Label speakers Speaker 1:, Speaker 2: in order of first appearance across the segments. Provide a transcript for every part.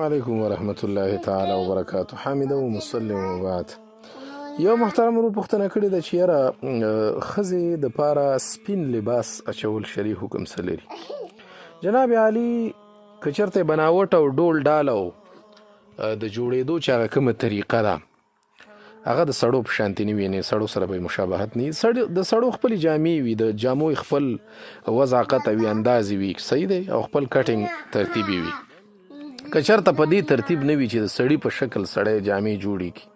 Speaker 1: علیکم ورحمت الله تعالی وبرکاته. حامد او مسلم وبعد. یو محترم ورور پوښتنه کړې ده چې یاره ښځې د پاره سپین لباس اچول شرعي حکم څه لري؟ جناب علی، که چېرته بناوټ او ډول ډال او د جوړېدو چې هغه کومه طریقه ده، هغه د سړو په شانتې نه وي، یعنې سړو سره به مشابهت نه وي. د سړو خپلې جامې وي، د جامو خپل وضع قطع وي، انداز وي، صحیح دی، او خپل کټینګ ترتیب وي. که چېرته په دې ترتیب نه وي چې د سړي په شکل سړی جامې جوړې کړي،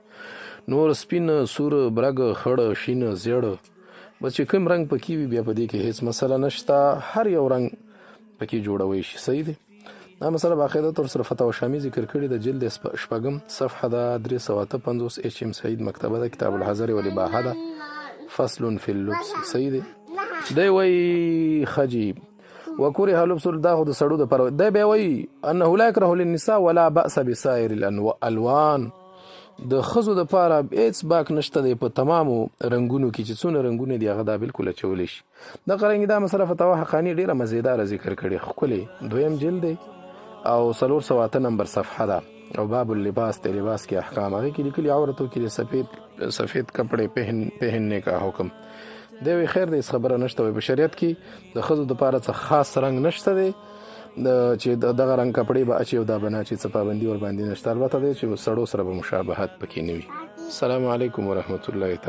Speaker 1: نور سپین، سور، برګ، خړ، شین، زیړ، بس چې کوم رنګ پکې وي، بیا په دې کې هیڅ مسله نشته، هر یو رنګ پکې جوړوي شي، صحیح دی. دا مسله باقاعده تور سره فتاوا شامی ذکر کړې ده، جلد شپږم، صفحه ده 358، اچ ام سعید مکتبه ده، کتاب الحضر والاباحه ده، فصل فی اللبس، صحیح دی. دی وایي خجی وکره لبس، دا خو د سړو د پر دی، بیا وایي انه لا يکره للنساء ولا باس بسائر الالوان. د ښځو د پاره هیڅ باک نشته دی په تمامو رنګونو کې، چې څونه رنګونه دي هغه دا بالکل اچولی شي. دغه رنګ دا مسله فتاوا حقاني ډیره مزیداره ذکر کړې، ښکلې، دویم جلد دی او 408 نمبر صفحه ده، او باب اللباس ته، لباس کې احکام هغه کې لیکلي، عورتو کې سفید سفید کپڑے پهننے کا حکم دی. وی خیر دی، هیڅ خبره نشته. وی په شریعت کې د ښځو د پاره څه خاص رنګ نشته دی چې دغه رنګ کپڑے به اچي او دا بنا چې څه پابندي ور باندې نشته، البته دی چې سړو سره به مشابهت پکې نه وي. السلام علیکم ورحمت الله تعالی.